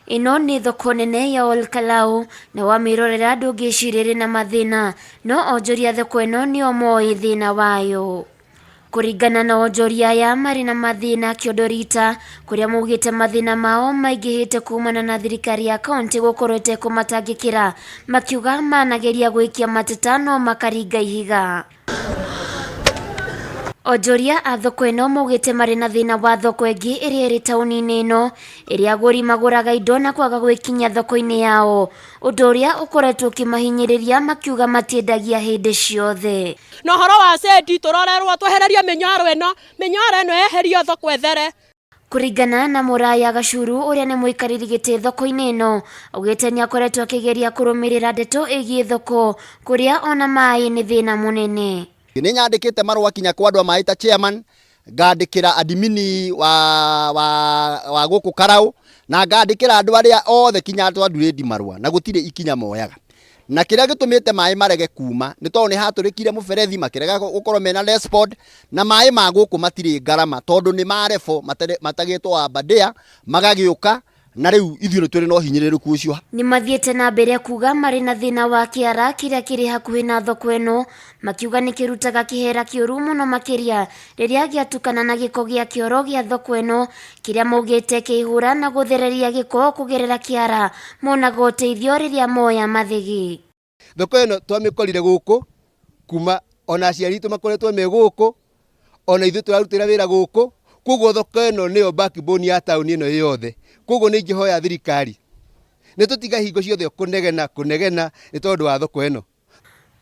Ĩno nĩ thoko nene ya Ol Kalou na wamĩrorera ndũngĩciria ĩrĩ na mathĩna, no onjoria thoko ĩno nĩo moĩ thĩna wayo. Kũringana na onjoria aya marĩ na mathĩna kĩondo rita, kũrĩa maugĩte mathĩna mao maingĩhĩte kumana na thirikari ya kaunti gũkorwo ĩtekũmatangĩkĩra, makiuga manageria gũikia mateta no makaringa ihiga. Onjoria a thoko ĩno maugĩte marĩ na thĩna wa thoko ĩngĩ ĩrĩa ĩrĩ taũni-inĩ ĩno, ĩrĩa agũri magũraga indo na kwaga gwĩkinyia thoko-inĩ yao, ũndũ ũrĩa ũkoretwo ũkĩmahinyĩrĩria makiuga matiendagia hĩndĩ ciothe. Na ũhoro wa cendi tũrorerwo twehererio mĩnyoro ĩno, mĩnyoro ĩno yeherio thoko ĩthere. Kũringana na Mũraya Gacuru ũrĩa nĩ mũikarĩri gĩtĩ thoko-inĩ ĩno, augĩte nĩ akoretwo akĩgeria kũrũmĩrĩra ndeto ĩgiĩ thoko kũrĩa ona maĩ nĩ thĩna mũnene. Nĩ nyandĩkĩte marũa kinya kwa andũ a maĩ ta chairman, ngandĩkĩra admini wa, wa, wa gũkũ Karaũ, na ngandĩkĩra andũ arĩa othe kinya andũ a ndurĩndi marũa, na gũtirĩ ikinya moyaga. Na kĩrĩa gĩtũmĩte maĩ marege kuma nĩ tondũ nĩ hatũrĩkire mũberethi makĩrega gũkorwo mena respond, na maĩ ma gũkũ matirĩ ngarama tondũ nĩ ma level matagĩtwo Aberdare magagĩũka, na rĩu ithuĩ nĩ tũrĩ na ũhinyĩrĩrĩku ũcio. Nĩ mathiĩte na mbere kuga marĩ na thĩna wa kĩara kĩrĩa kĩrĩ hakuhĩ na thoko ĩno, makiuga nĩ kĩrutaga kĩhera kĩũru mũno makĩria rĩrĩa gĩatukana na gĩko gĩa kĩoro gĩa thoko ĩno, kĩrĩa maugĩte kĩihũra na gũthereria gĩko kũgerera kĩara, monaga ũteithio rĩrĩa moya mathĩgĩ. Thoko ĩno twamĩkorire gũkũ kuma ona aciari aitũ makoretwo me gũkũ, ona ithuĩ tũrarutĩra wĩra gũkũ, koguo thoko ĩno nĩyo backbone ya taũni ĩno yothe. Koguo nĩ ingĩhoya thirikari nĩ tũtiga hingo ciothe kũnegena kũnegena nĩ tondũ wa thoko ĩno.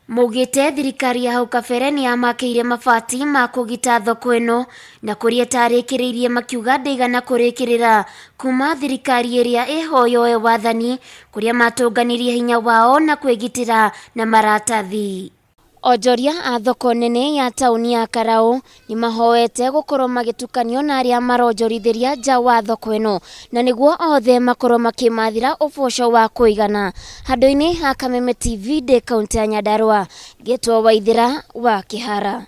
Maugĩte thirikari ya hau kabere nĩ yamakĩire mabati ma kũgita thoko ĩno na kũrĩa ĩtarĩkĩrĩirie makiuga ndĩigana kũrĩkĩrĩra kuma thirikari ĩrĩa ĩho yoe wathani kũrĩa matũnganirie hinya wao na kwĩgitĩra na maratathi. Onjoria a thoko nene ya taũni ya Karaũ nĩ mahoete gũkorwo magĩtukanio na arĩa maronjorithĩria nja wa thoko ĩno na nĩguo othe makorwo makĩmathĩra ũboco wa kũigana. Handũ-inĩ ha Kameme TV ndĩ kaũntĩ ya Nyandarũa, ngetwo Waithĩra wa Kĩhara.